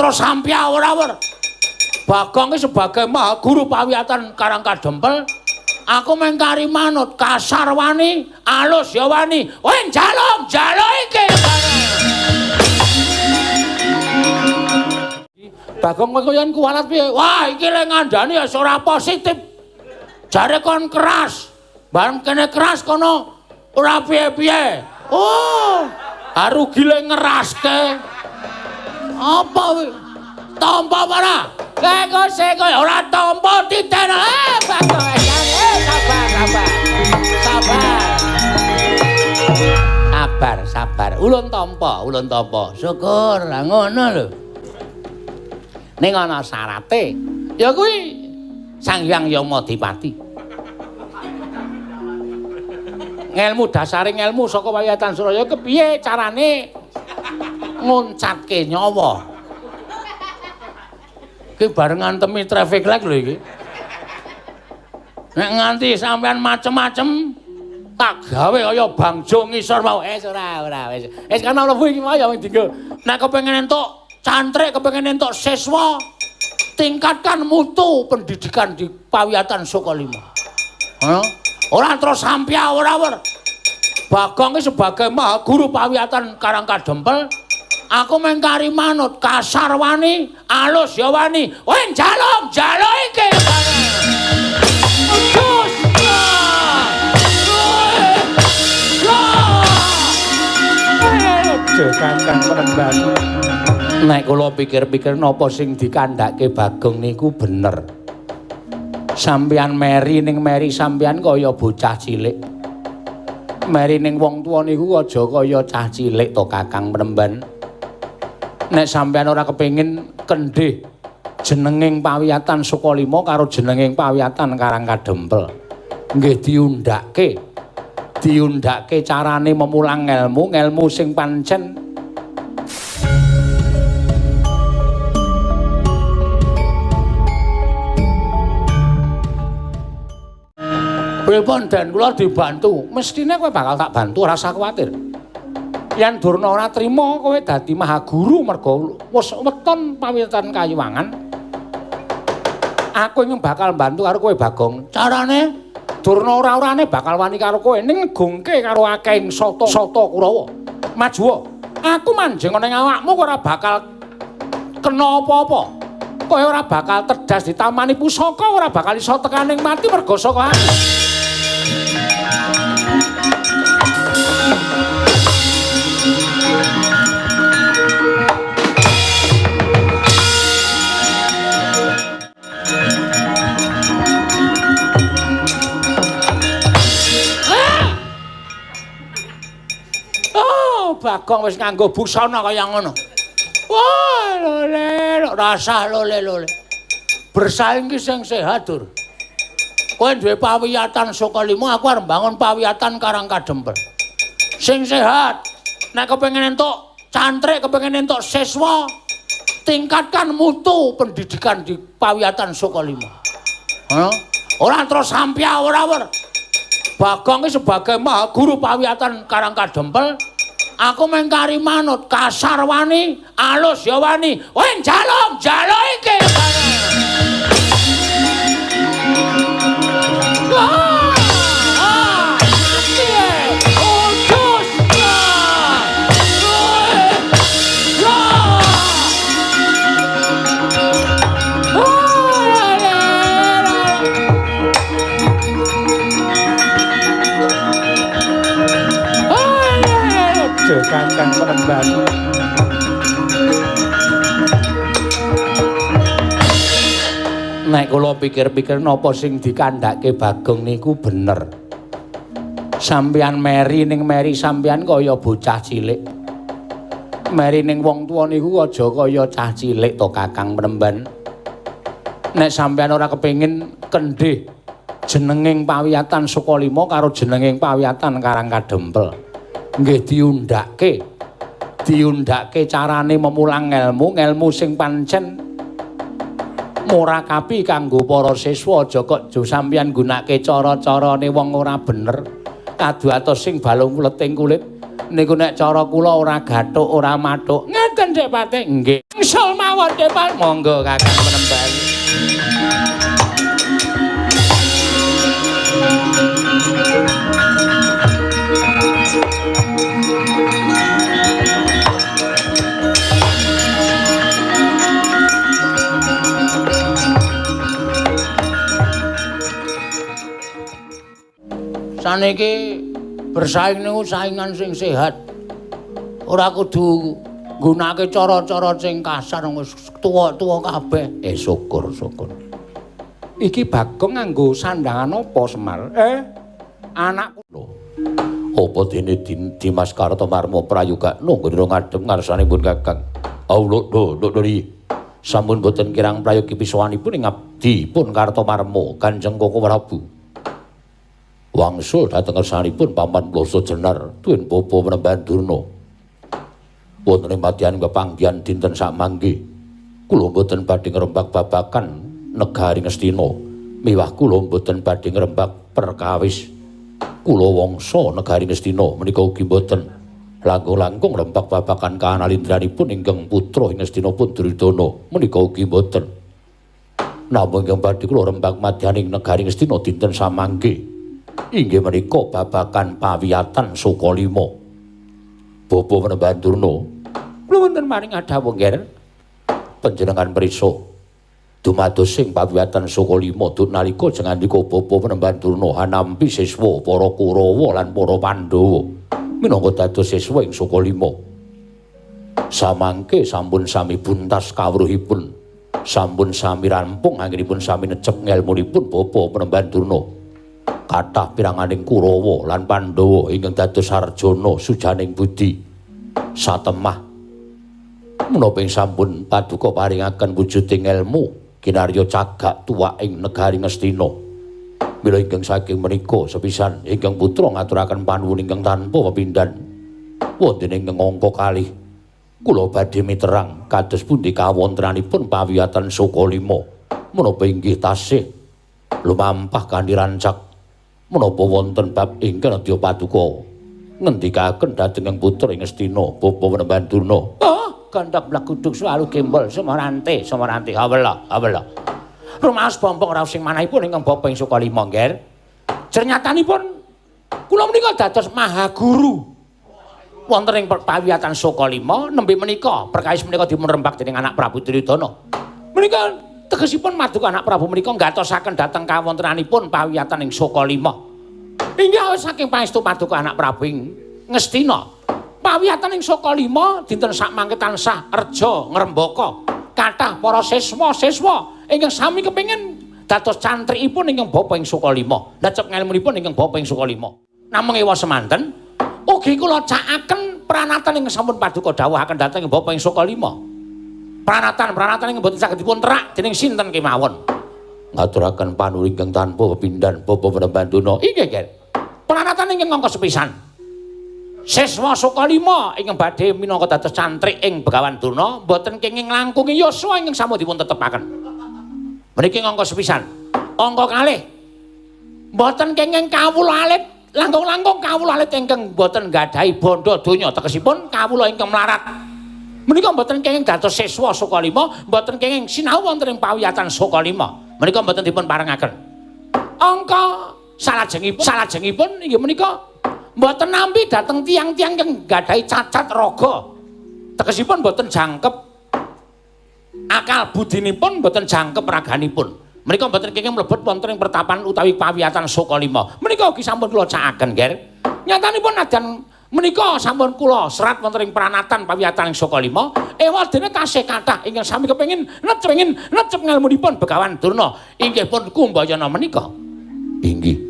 terus sampya ora-ora. Bagong iki sebagai maha guru pawiyatan Karang Kadempel, aku mengkari manut, kasar wani, alus ya wani. Kowe njaluk, njaluk iki. Bagong kowe yen kuwalat piye? Wah, iki le ngandani ya ora positif. Jare kon keras. Bareng kene keras kono ora piye-piye. Oh, arugi le ngeraske. Apa kuwi? Tampa ora? Kok sik ora tampa titen. Bagong sabar, sabar. Sabar. Sabar, sabar. Ulun tampa, ulun tampa. Syukur, ngono lho. Ning ana syarate. Ya kuwi Sang Hyang Yamadipati. Ngelmu dasare ngelmu saka Wayatan Suraya kepiye carane nguncatke nyawa. Iki bareng ngantemi traffic light lho iki. Nek nganti sampean macem-macem tak gawe kaya bangjo ngisor mau. Wis ora, ora wis. Wis kana mlebu iki mau ya wing dinggo. Nek kepengin entuk cantrik, kepengin entuk siswa, tingkatkan mutu pendidikan di Pawiyatan Sukalima. Heeh. Ora terus sampya ora-ora. Bagong iki sebagai maha guru Pawiyatan Karang Kadempel, aku mengkari manut, kasar wani, alus ya wani. Kowe njaluk, njaluk iki. Agus. Kakang Penemban. Nek kula pikir-pikir napa sing dikandhake Bagong niku bener. Sampeyan meri ning meri sampeyan kaya bocah cilik. Meri ning wong tuwa niku aja kaya cah cilik to Kakang Penemban. Nek sampeyan ora kepengin kendhih jenenging Pawiyatan Sukalima karo jenenging Pawiyatan Karang Kadempel, nggih diundhake. Diundhake carane memulang ngelmu, ngelmu sing pancen pripun den kula dibantu, mestine kowe bakal tak bantu, ora usah kuwatir. Yen Durna ora trima kowe dadi maha guru mergo wis weton Pawiyatan Kayuwangan, aku ingin bakal bantu karo kowe Bagong. Carane Durna ora-orane bakal wani karo kowe ning ngegungke karo akehing sata-sata Kurawa. Majuwa, aku manjing ning awakmu ora bakal kena apa-apa. Kowe ora bakal terdas ditamani pusaka, ora bakal iso tekaning mati mergo saka aku. Bagong wis nganggo busana kaya ngono. Wah, lole, rasah lole lole. Bersaing ki sing sehat, Dur. Kowe duwe Pawiyatan Sukalima, aku arep mbangun Pawiyatan Karang Kadempel. Sing sehat. Nek kepengin entuk cantrik, kepengin entuk siswa, tingkatkan mutu pendidikan di Pawiyatan Sukalima. Heeh. Ora terus sampya ora-ora. Bagong ki sebagai maha guru Pawiyatan Karang Kadempel, aku mengkari manut, kasar wani, alus ya wani. Kowe njaluk, njaluk iki. Kakang Penemban. Nek kula pikir-pikir napa sing dikandhake Bagong niku bener. Sampeyan meri ning meri sampeyan kaya bocah cilik. Meri ning wong tuwa niku aja kaya cah cilik to Kakang Penemban. Nek sampeyan ora kepengin kendhih jenenging Pawiyatan Sukalima karo jenenging Pawiyatan Karang Kadempel, nggih diundhake. Diundhake carane memulang ngelmu, ngelmu sing pancen murakapi kanggo para siswa. Aja kok jo sampeyan nggunakake cara-carane wong ora bener. Kaduatos sing balung wleting kulit niku nek cara kula ora gathuk ora mathuk. Ngeten Dik Pate? Nggih. Wangsul mawon Dik Pate. Monggo Kakang Penemban. Saniki bersaing niku saingan sing sehat. Ora kudu nggunakake cara-cara sing kasar wis tuwa-tuwa kabeh. Syukur, syukur. Iki Bagong nganggo sandangan apa, Semar? Anakku lho. Apa dene Dimas Kartomarma prayoga nunggu ngadhep ngarsanipun Kakang. Allah lho, lho sampun boten kirang prayogi pisowanipun ing abdi pun Kartomarma Kanjeng Koko Prabu. Wangsul dhateng ngersanipun Paman Ploso Jenar tuwin Bapa Penemban Durna. Wonten ing madyan pepanggihan dinten samangke kula mboten badhe ngrembak babagan negari Ngastina, miwah kula mboten badhe ngrembak perkawis kula wangsa negari Ngastina menika ugi mboten langkung-langkung ngrembak babagan kanalindranipun ingkang putra ing Ngastina pun Duryudana menika ugi mboten. Namung ingkang badhe kula rembak madyaning negari Ngastina dinten samangke inggih menika babagan pawiyatan Sukalima. Bapa Penemban Durna, kula wonten maring adhawuh nggih. Panjenengan prisa dumados sing pawiyatan Sukalima duk nalika jengandika Bapa Penemban Durna hanampi siswa para Kurawa lan para Pandhawa minangka dados siswa ing Sukalima. Samangke sampun sami buntas kawruhipun, sampun sami rampung anggenipun sami necep ngelmunipun Bapa Penemban Durna. Kathah piranganing Kurawa lan Pandhawa ingkang dados sarjana sujaning budi satemah menapa ing sampun paduka paringaken wujuding elmu kinarya cagak tuwa ing negari Ngastina. Mila ingkang saking menika sepisan ingkang putra ngaturaken panuwun ingkang tanpa pepindhan wonten ing angka kalih kula badhe miterang kados pundi kawontenanipun pawiyatan Sukalima menapa inggih tasih lumampah kanthi rancak menapa wonten bab ingkang nedya paduka ngendikaken dhateng putra ing Ngastina Bapa Penemban Durna. Oh, gandhak bleguduk selalu gembol semarante semarante awela awela. Rumaos bombong raos sing manahipun ingkang bapa ing Sukalima nggih. Cernyatanipun kula menika dados mahaguru wonten ing pawiyatan Sukalima nembe menika perkawis menika dipun rembak dening anak Prabu Duryudana. Menika tegesipun maduka anak Prabu menika nggatosaken dhateng kawontenanipun pawiyatan ing Sukalima. Inggih awit saking pangestu paduka anak Prabu ing Ngastina. Pawiyatan ing Sukalima dinten sakmangke tansah reja ngrembaka. Kathah para siswa-siswa ingkang sami kepengin dados cantrikipun ingkang bapa ing Sukalima. Lecep ngelmunipun ingkang bapa ing Sukalima. Namung ewa semanten ugi kula cakaken pranatan ingkang sampun paduka dawuhaken dhateng bapa ing Sukalima. Pranatan-pranatan ingkang boten saged dipun terak dening sinten kemawon. Ngaturaken panuwun ingkang tanpa pepindhan Bapa Penemban Durna. Inggih, nggih. Pranatan ingkang angka sepisan. Siswa Sukalima ingkang badhe minangka dados cantrik ing Begawan Durna boten kenging nglangkungi yuswa ingkang sampun dipun tetepaken. Mriki angka sepisan. Angka kalih. Boten kenging kawula alit, langkung-langkung kawula alit ingkang boten nggadahi bondo donya tegesipun kawula ingkang mlarat. Menika mboten kenging dados siswa Sukalima, mboten kenging sinau wonten ing pawiyatan Sukalima. Menika mboten dipun parengaken. Angka salajengipun inggih menika mboten nampi dhateng tiyang-tiyang ingkang nggadahi cacat raga. Tegesipun mboten jangkep akal budinipun, mboten jangkep raganipun. Menika mboten kenging mlebet wonten ing pertapan utawi pawiyatan Sukalima. Menika ugi sampun kula cakaken, Ger. Nyatanipun nadyan menika sampun kula serat wonten ing pranatan pawiyatan ing Sukalima, ewadene tasih kathah ingkang sami kepengin necep ngelmunipun Begawan Durna inggih pun Kumbayana menika. Inggih.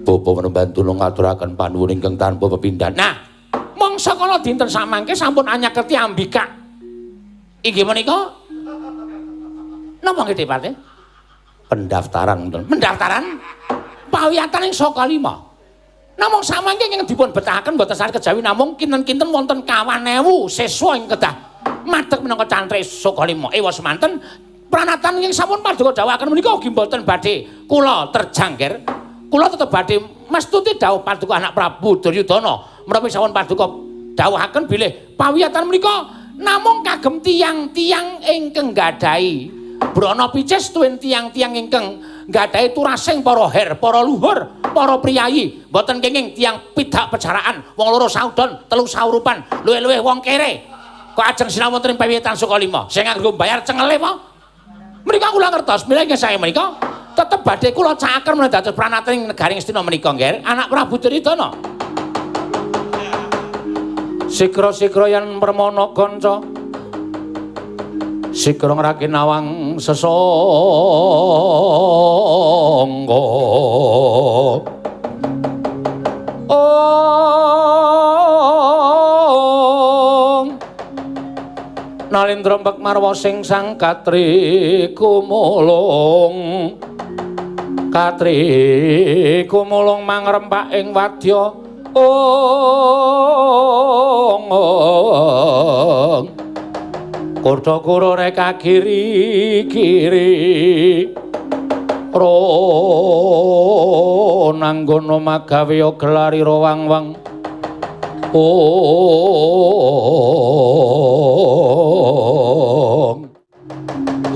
Bapa Penemban Durna ngaturaken panuwun ingkang tanpa pepindhan. Nah, mangsa kala dinten samangke sampun anyaketi ambikak. Inggih menika napa nggih Pak? Pendaftaran ngoten. Pendaftaran pawiyatan ing Sukalima. Namung samangke ingkang dipun betahaken boten saged kejawi namung kinten-kinten wonten 2.000 siswa ing kedah madeg minangka cantrik Sukalima. Ewa semanten pranatan ingkang sampun paduka dawuhaken menika ugi boten badhe kula terjangkir. Kula tetep badhe mestuti dawuh paduka anak Prabu Duryudana menawi sampun paduka dawuhaken bilih pawiyatan menika Namung kagem tiyang-tiyang ingkang nggadahi brana picis tuwin tiyang-tiyang ingkang nggadahi turasing para her, para luhur, para priyayi, mboten kenging tiyang pidak pejaraan, wong loro saudon, telu saurupan, luwih-luwih wong kere. Kok ajeng sinau wonten ing Pawiwitan Sukalima? Sing nganggo bayar cengele apa? Menika kula ngertos, mila ingkang sae menika tetep badhe kula cakaken menawi dados pranataning negaring Astina menika, Ngger, anak Prabu Duryudana. Sikra-sikra yen permana kanca, sikra ngraki nawang sesangga. Ong Nalindra mbek marwa sing sang katri kumulung, katri kumulung mangrempak ing wadya. Ong Kurda kura reka kiri kiri ro nanggono magawe gelari ro wang-wang. Ong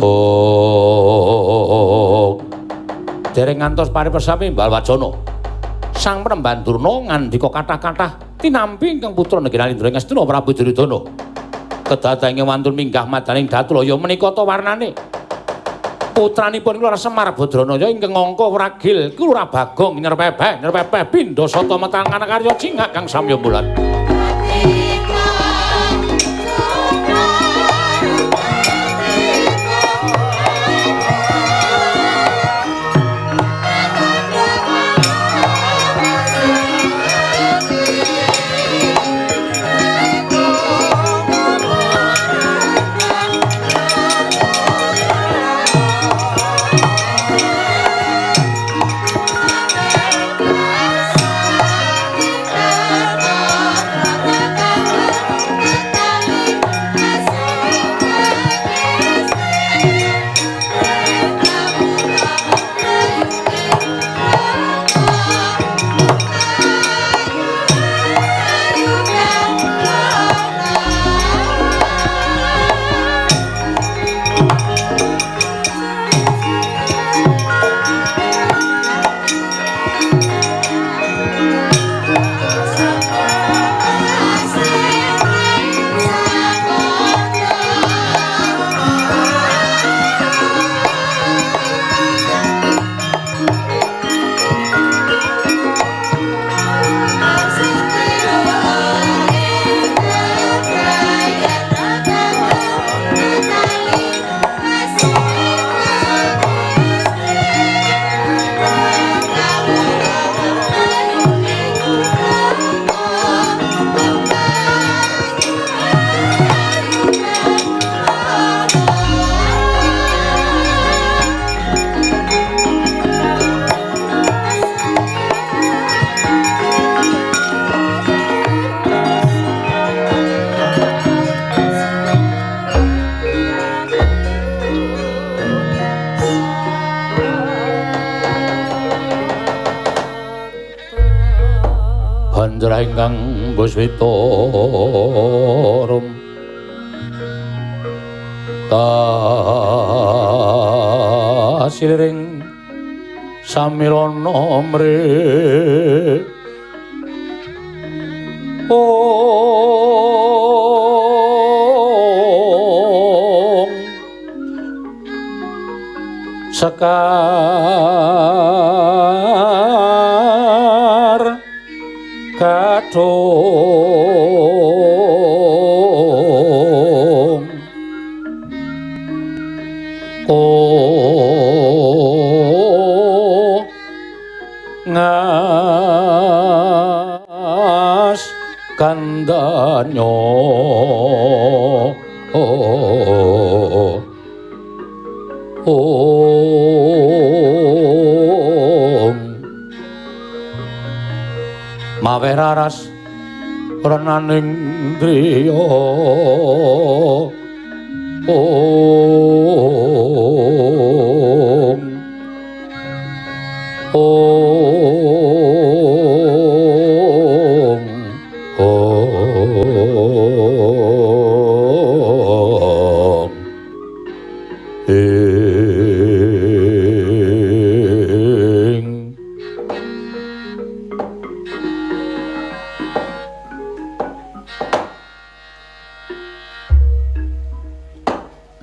Ong dereng ngantos paripersami Balwajana. Sang Penemban Durna ngandika kathah-kathah tinampi ingkang putra negeri Nalindra ing Astina Prabu Duryudana. Kedatange wantun minggah madaning Datulaya menika ta warnane. Putranipun kula Semar Badranaya ingkang angka wragil Kelurahan Bagong nyerpepeh nyerpepeh pindha sata metang karya cingak kang samya bulan. Banjur ingkang buswita rum tasiliring samirana mre ong sekar kadung oh ngas kandanyo oh oh mawe raras renaning driya ong ong ong.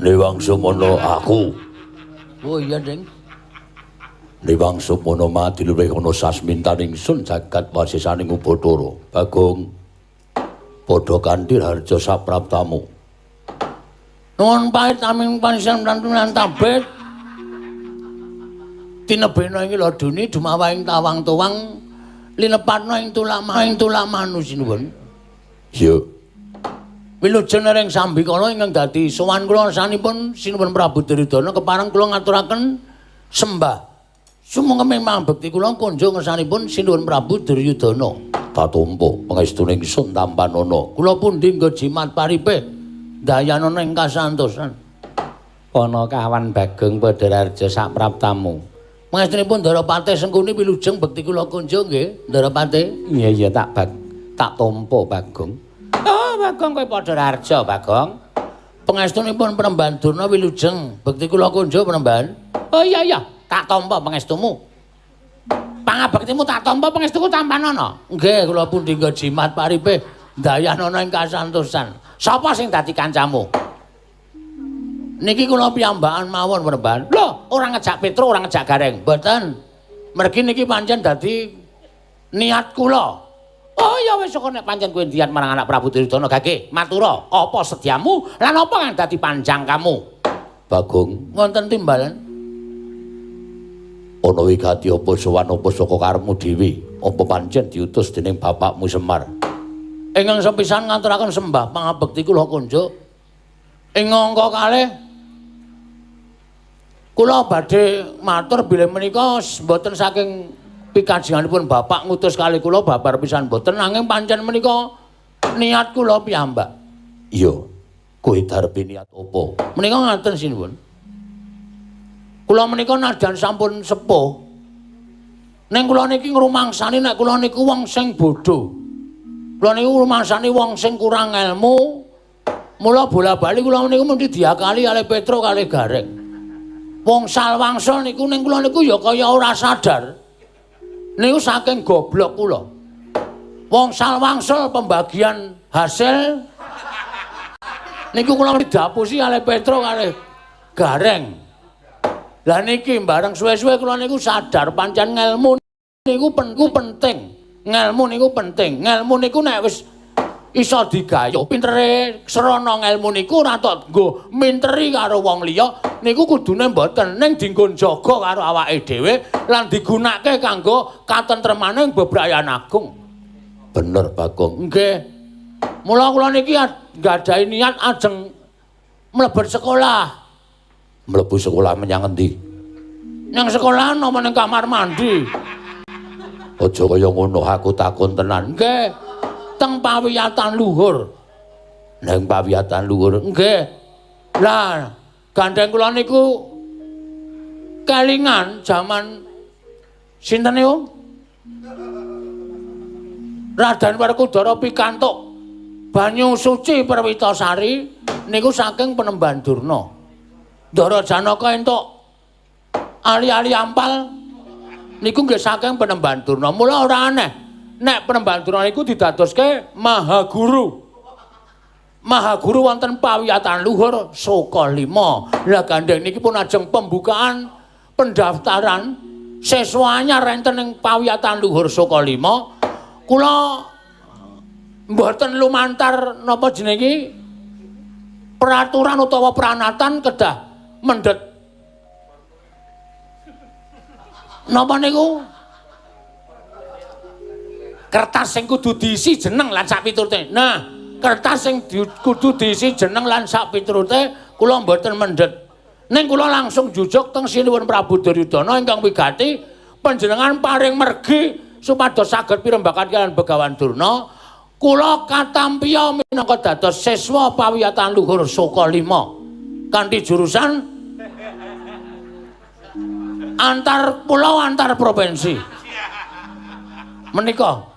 Newang Sumono aku. Oh iya, Ding. Newang Sumono mati luwih ana sasmintaning sun jagat wasisaning Ubathara. Bagong padha kanthi harja sapraptamu. Nuwun pait aming pansian lan tabet. Tinebena ing laduni dumawahing tawang-tuwang linepatna ing tulak manu sinuwun. Iya. Wilujeng ring sambikala ingkang dadi sowan kula sanipun Sinuwun Prabu Duryudana kepareng kula ngaturaken sembah. Sumangga pangabekti kula kunjung ngersanipun Sinuwun Prabu Duryudana. Tatumpa pangestune ingsun tampanana. Kula pundi nggo jimat paripe dayanana ing kasantosan. Ana kawan Bagong Padhararja sapraptamu. Pangestunipun Ndara Patih Sengkuni wilujeng bekti kula kunjung nggih, Ndara Patih. Iya iya tak tampa Bagong. Oh Bagong kowe Padhararja Bagong. Pangestunipun Penemban Durna wilujeng bekti kula kunjung Penemban. Oh iya iya, tak tampa pangestumu. Pangabektimu tak tampa pangestuku tampanana. Nggih, kula pundi nggo jimat paripe dayanana ing kasantosan. Sapa sing dadi kancamu? Niki kula piyambakan mawon Penemban. Lho, ora ngejak Petro, ora ngejak Gareng. Mboten. Mergi niki pancen dadi niat kula. Oh ya wis kok nek pancen kowe niat marang anak Prabu Duryudana gage matura apa sediamu lan apa kang dadi panjang kamu? Bagong, wonten timbalan. Ana wigati apa sowan apa saka karepmu dhewe? Apa pancen diutus dening bapakmu Semar? Ingkang sepisan ngaturaken sembah pangabekti kula kunjuk. Ing angka kalih kula badhe matur bilih menika mboten saking pikajenganipun bapak ngutus kalih kula babar pisan mboten, nanging pancen menika niat kula piyambak. Iya, kowe darepe niat apa? Menika ngaten sinuwun. Kula menika nadyan sampun sepuh. Ning kula niki ngrumangsani nek kula niku wong sing bodho. Kula niku ngrumangsani wong sing kurang ilmu. Mula bola-bali kula niku mesti diakali kalih Petro kalih Gareng. Wong salwangsa niku ning kula niku ya kaya ora sadar. Niku saking goblok kula. Wong salwangsa pembagian hasil niku kula didapusi kalih Petro kalih Gareng. Lah niki bareng suwe-suwe kula niku sadar pancen ngelmu niku penting. Ngelmu niku penting. Ngelmu niku nek wis iso digayuh pintere srana ngelmu niku ora tok nggo minteri karo wong liya niku kudune mboten, ning dinggo njaga karo awake dhewe lan digunakake kanggo katentremaning bebrayan agung. Bener Bagong. Nggih. Mula kula niki nggadahi niat ajeng mlebet sekolah. Mlebu sekolah menyang endi? Nang sekolahan apa ning kamar mandi? Aja kaya ngono, aku takon tenan. Nggih. Teng pawiyatan luhur. Nang pawiyatan luhur. Nggih. Lah, gandeng kula niku kelingan jaman sinten niku? Raden Werkudara pikantuk banyu suci Perwitasari niku saking Penemban Durna. Ndara Janaka entuk ali-ali ampal niku nggih saking Penemban Durna. Mula ora aneh nek Penemban Durna niku didadoske Maha Guru. Maha Guru wonten pawiyatan luhur Soka 5. Lah gandeng niki pun ajeng pembukaan pendaftaran siswa anyar enten ing pawiyatan luhur Soka 5. Kula mboten lumantar napa jenenge peraturan utawa pranatan kedah mendhet napa niku kertas sing kudu diisi jeneng lan sak piturute. Nah, kertas sing kudu diisi jeneng lan sak piturute kula mboten mendhet. Ning kula langsung jujuk teng Sinuwun Prabu Duryudana ingkang wigati panjenengan paring mergi supados saged pirembakan kaliyan Begawan Durna. Kula katampiya minangka dados siswa pawiyatan luhur Soka 5 kanthi jurusan antar pulau antar provinsi. Menika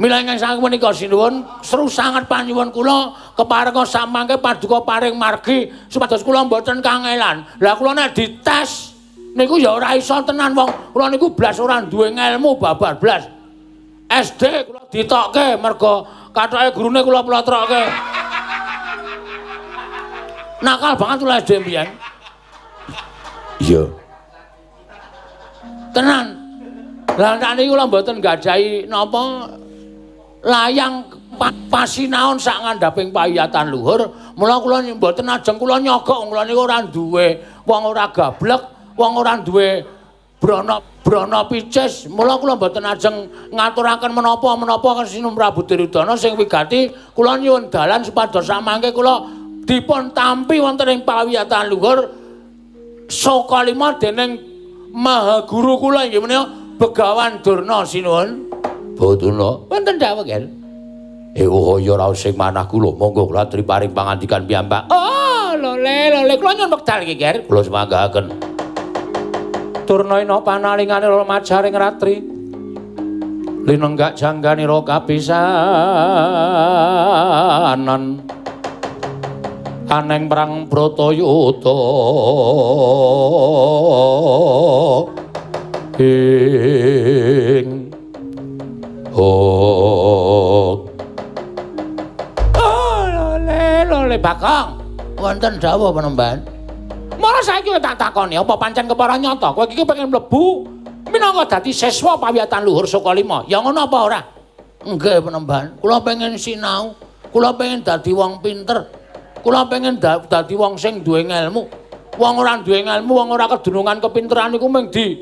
mila ingkang saking menika sinuwun seru sanget panyuwun kula keparenga samangke paduka paring margi supados kula mboten kangelan. Lah kula nek dites niku ya ora iso tenan wong kula niku blas ora duwe ngelmu babar blas. SD kula ditokke mergo kathoke gurune kula plotrokke. Nakal banget kula SD mbiyen. Iya. Tenan. Lah sakniki kula mboten gadahi napa layang pasinaon sak ngandhaping pawiyatan luhur. Mula kula mboten ajeng kula nyogok, kula niku ora duwe wong ora gablek, wong ora duwe brana picis. Mula kula mboten ajeng ngaturaken menapa-menapa Sinuwun Prabu Duryudana sing wigati kula nyuwun dalan supados samangke kula dipun tampi wonten ing pawiyatan luhur Sokalima dening Maha Guru kula inggih menika Begawan Durna sinuwun. Boduna wonten dawuh nggih. Oh ya raos sing manah kula, monggo kula aturi paring pangandikan piyambak. Oh, lole lole kula nyuwun wekdal iki, Ger. Kula sumanggaken. Durna ina panalingane majaring ratri. Linenggak jangganira kapisanan. Aneng perang Bratayuda. Ing oh. Oh, lole lole Bagong. Wonten dawuh penemban. Mula saiki tak takoni apa pancen kepara nyata kowe iki pengen mlebu minangka dadi siswa pawiyatan luhur Sokalima. Ya ngono apa ora? Nggih penemban. Kula pengen sinau, kula pengen dadi wong pinter. Kula pengen dadi wong sing duwe ngelmu. Wong ora duwe ngelmu, wong ora kedunungan kepinteran iku mung di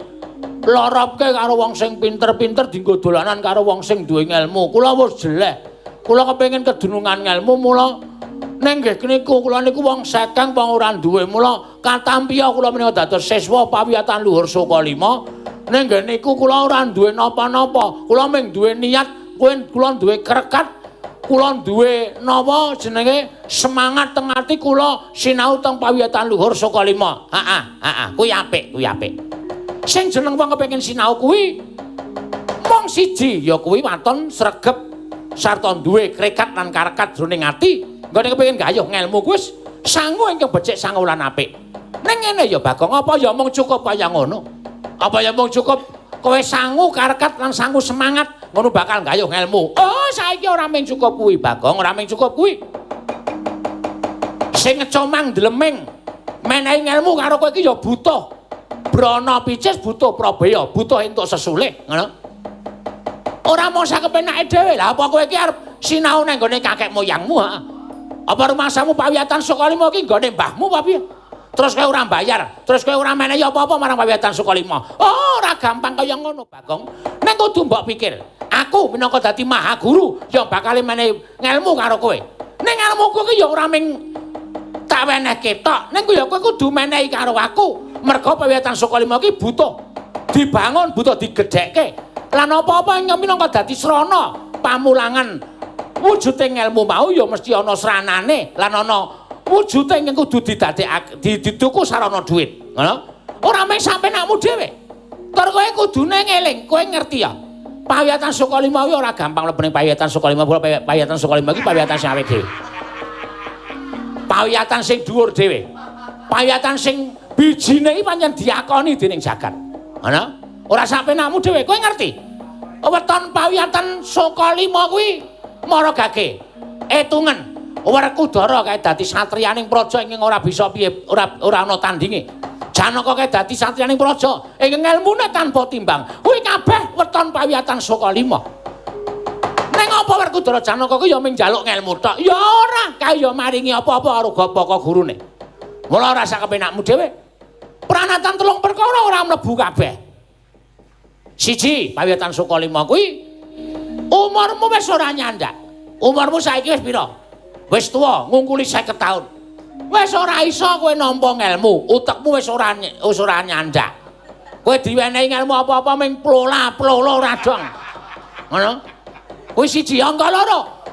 loropke karo wong sing pinter-pinter dienggo dolanan karo wong sing duwe ngelmu. Kula wis jeleh. Kula kepengin kedunungan ngelmu mula ning nggih niku kula niku wong sekeng wong ora duwe mula katampiya kula menika dados siswa pawiyatan luhur Sokalima. Ning nggih niku kula ora duwe napa-napa. Kula mung duwe niat, kula duwe krekat, kula duwe napa jenenge semangat teng ati kula sinau teng pawiyatan luhur Sokalima. Heeh, heeh, kuwi apik, kuwi apik. Sing jeneng wong kepengin sinau kuwi mung siji ya kuwi waton sregep sarta duwe krekat lan karekat jroning ati. Nggone kepengin gayuh ngelmu kuwi wis sangu ingkang becik sangu lan apik. Ning ngene ya Bagong, apa ya mung cukup kaya ngono? Apa ya mung cukup kowe sangu karekat lan sangu semangat ngono bakal gayuh ngelmu? Oh, saiki ora mung cukup kuwi Bagong, ora mung cukup kuwi. Sing ngecomang ndleming menehi ngelmu karo kowe iki ya butuh brana picis, butuh prabeya, butuh entuk sesulih, ngono. Ora mung sakepenake dhewe. Lah apa kowe iki arep sinau nang nggone kakek moyangmu, ha? Apa rumasamu pawiyatan Sokalima iki nggone mbahmu apa piye? Terus kowe ora bayar, terus kowe ora menehi apa-apa marang pawiyatan Sokalima. Oh, ora gampang kaya ngono, Bagong. Ning kudu mbok pikir, aku minangka dadi maha guru ya bakal menehi ngelmu karo kowe. Ning ngelmuku iki ya ora mung tak wenehke tok, ning ya kowe kudu menehi karo aku. Merga pawiyatan Sokalima iki butuh dibangun, butuh digedhekke. Lan apa-apa ingkang minangka dadi srana pamulangan wujude ngelmu mau ya mesti ana sranane lan ana wujude ingkang kudu didadekake dituku sarana dhuwit. Ngono? Ora mung sampenakmu dhewe. Tur kowe kudune ngeling, kowe ngerti ya. Pawiyatan Sokalima kuwi ora gampang mlebu ning pawiyatan Sokalima. Pawiyatan Sokalima iki pawiyatan sing awake dhewe. Pawiyatan sing dhuwur dhewe. Pawiyatan sing bijine iki pancen diakoni dening jagat. Ngono? Ora sampenakmu dhewe, kowe ngerti. Weton pawiyatan Sokalima kuwi mara gage etungen Werkudara kae dadi satriyaning praja ingkang ora bisa piye, ora ana tandinge. Janaka kae dadi satriyaning praja ingkang elmune tanpa timbang. Kuwi kabeh weton pawiyatan Sokalima. Ning apa Werkudara Janaka kuwi ya mung njaluk ngelmu tok? Ya ora, kae ya maringi apa-apa karo gapaka gurune. Mula ora sakepenakmu dhewe. Pranatan telung perkara ora mlebu kabeh. Siji, pawiyatan Sokalima kuwi umurmu wis ora nyandak. Umurmu saiki wis pira? Wis tuwa, ngungkuli 50 taun. Wis ora iso kowe nampa ngelmu, utekmu wis ora nyandak. Kowe diwenehi ngelmu apa-apa mung plola-plolo ora dong. Ngono? Kuwi siji, angka loro.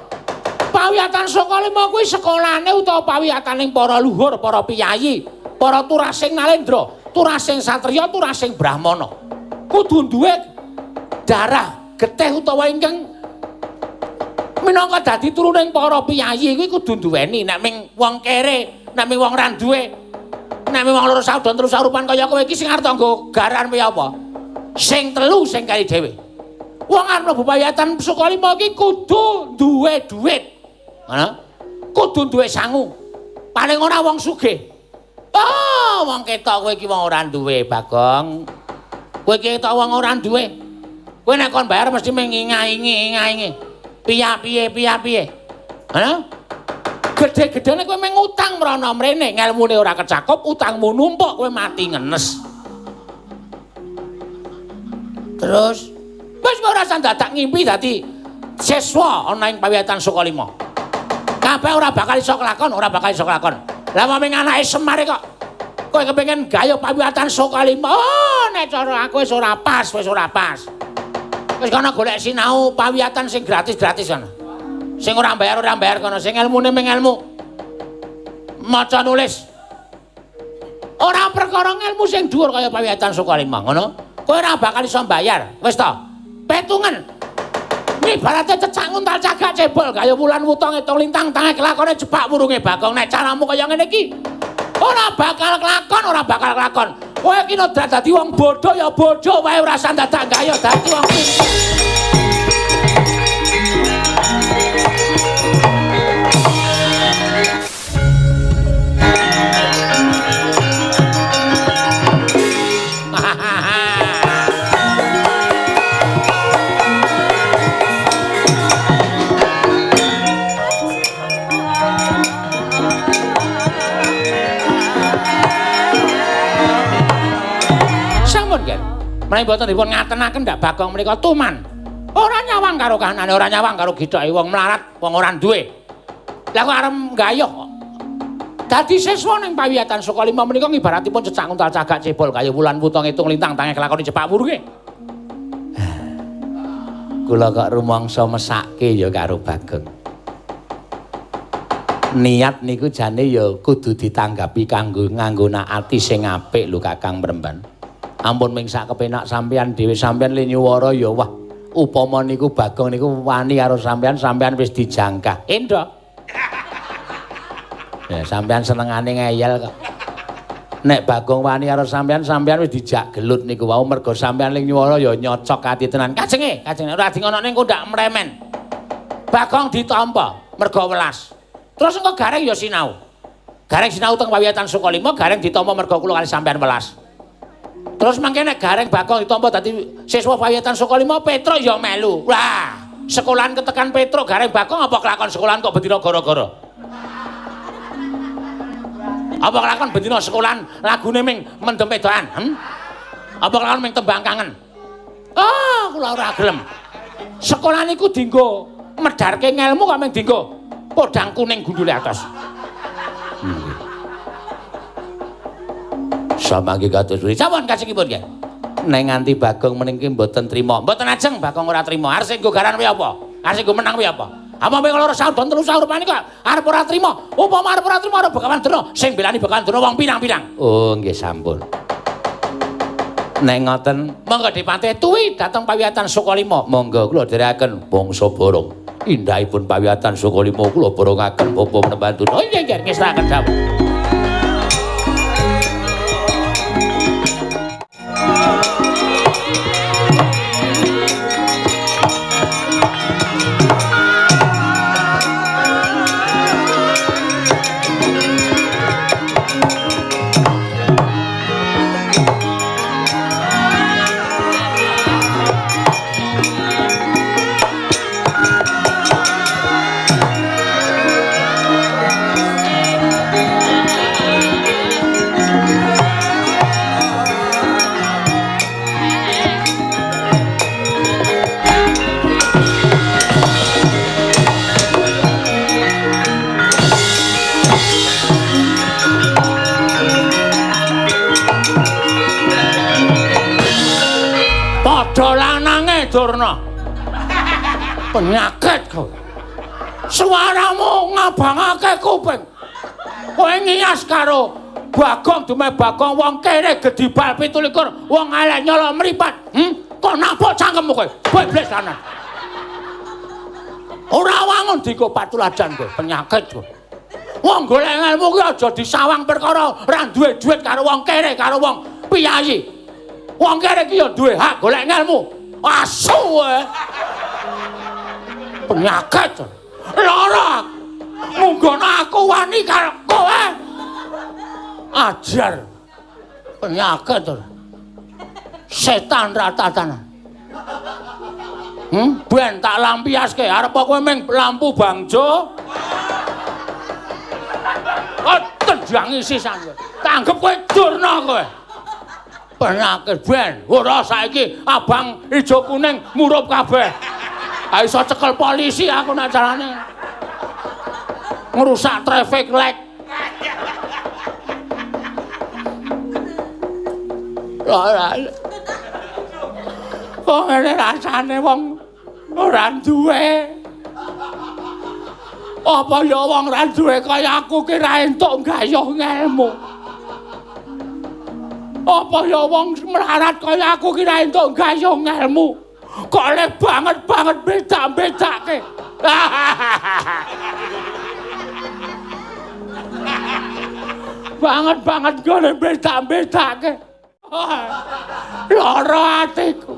Pawiyatan Sokalima kuwi sekolahane utawa pawiyataning para luhur, para piyayi, para turasing nalendra, turasing satriya, turasing brahmana. Kudu duwe darah getih utawa ingkang minangka dadi turuning para piyayi kuwi kudu duweni. Nek ming wong kere, nek ming wong ra duwe, nek ming wong loro saudon terus sarupan kaya kowe iki sing arep tanggo garan piye apa? Sing telu sing kali dhewe. Wong arep mlebu pawiyatan Sokalima iki kudu duwe dhuwit. Ngono? Kudu duwe sangu. Paling ora wong sugih. Oh, wong ketok kowe iki wong ora duwe, Bagong. Kowe iki ketok wong ora duwe. Kowe nek kon bayar mesti mengingaingi-ingaingi. Piye-piye piye-piye. Hah? Gedhe-gedhene kowe mung utang mrono mrene, ngelmune ora kecakup, utangmu numpuk, kowe mati ngenes. Terus wis ora usah dadak ngimpi dadi siswa ana ing Pawiyatan Sukalima. Kabeh ora bakal iso kelakon, ora bakal iso kelakon. Lah wong anake Semar kok kowe kepengin gayuh Pawiyatan Sukalima. Oh, nek cara aku wis ora pas, wis ora pas. Wis kono golek sinau pawiyatan sing gratis-gratis kono. Sing ora bayar kono, sing ilmune mung ilmu maca nulis. Ora perkara ilmu sing dhuwur kaya Pawiyatan Sukalima, ngono. Kowe ora bakal iso mbayar. Wis to. Petungen. Ibarate cecak nguntal cagak cebol kaya wulan wuta ngitung lintang tange kelakone jebak wurunge Bagong. Nek caramu kaya ngene iki ora bakal kelakon, ora bakal kelakon. Kowe iki nek dadi wong bodho ya bodho wae, ora usah dadak gaya dadi wong pinter. Menawi mboten dipun ngatenaken ndak Bagong menika tuman. Ora nyawang karo kahanane, ora nyawang karo githoke wong mlarat, wong ora duwe. Lah kok arep nggayuh kok. Dadi siswa ning Pawiyatan Sukalima menika ngibaratipun cecak nguntal cagak cebol kaya wulan wuta ngitung lintang tange kelakone jepak wurunge. Kula kok rumangsa mesake ya karo Bagong. Niat niku jane ya kudu ditanggapi kanggo nganggo ati sing apik lho Kakang Mremban. Ampun ming sak kepenak sampeyan dhewe, sampeyan le nyuwara ya wah upama niku Bagong niku wani karo sampeyan, sampeyan wis dijangkah. Endho. Ya sampeyan senengane ngeyel kok. Nek Bagong wani karo sampeyan, sampeyan wis dijak gelut niku wau mergo sampeyan le nyuwara ya nyocok ati tenan. Kajenge, kajenge ora di ngonokne engko ndak mremen. Bagong ditampa mergo welas. Terus engko Gareng ya sinau. Gareng sinau teng Pawiyatan Sukalima, Gareng ditampa mergo kula kali sampeyan welas. Terus mangke nek Gareng Bagong ditampa dadi siswa Pawiyatan Sukalima, Petruk ya melu. Wah, sekolahan ketekan Petruk Gareng Bagong apa kelakon sekolahan kok bendina gara-gara? Apa kelakon bendina sekolahan lagune ming mendem wedokan? Apa kelakon ming tembang kangen? Ah, kula ora gelem. Sekolah niku dienggo medharke ngelmu kok ming dienggo podang kuning gundule atos. Samangke kados pundi? Sampun kajengipun nggih. Nek nganti Bagong meniki mboten trima. Mboten ajeng Bagong ora trima. Arep sing nggo garan kuwi apa? Arep sing nggo menang kuwi apa? Apa mung loro saudon telu saur rupane kok arep ora trima. Upama arep ora trima arep Begawan Durna, sing belani Begawan Durna wong pirang-pirang. Oh, nggih sampun. Nek ngoten, monggo dipantih tuwi dhateng Pawiyatan Sukalima. Monggo kula dherekaken bangsa Barong. Indahipun Pawiyatan Sukalima kula borongaken bapa Mremban Durna. Oh nggih nggih ngestakaken dawuh. Durna. Penyakit kowe. Suaramu ngabangake kuping. Kowe ngiyas karo Bagong dume Bagong wong kere gedibal 27, wong elek nyolok mripat. Kok napuk cangkemmu kowe? Bebles lanang. Ora wangun diko patuladan kowe, penyakit kowe. Wong golek ilmu ki aja disawang perkara ora duwe duit karo wong kere karo wong piyayi. Wong kere ki ya duwe hak golek ilmu. Asu kowe. Penyakit. Lara. Munggono aku wani karo kowe. wae. Ajar. Penyakit to. Setan ratatan. Ben tak lampiaske, arep kowe ming lampu bangjo. Oh, tendangi sisan kowe. Tanggep kowe Durna kowe. Penyakit ben. Ora saiki abang ijo kuning murup kabeh. Ha iso cekel polisi aku nek carane. Ngrusak traffic light. Ora. Kok ngene rasane wong ora duwe. Apa ya wong ora duwe kaya aku ki ra entuk gayuh ngelmu. Apa ya wong melarat kaya aku ki ra entuk gayuh ngelmu. Kok le banget-banget bedak-bedake. Banget-banget gone bedak-bedake. Lara atiku.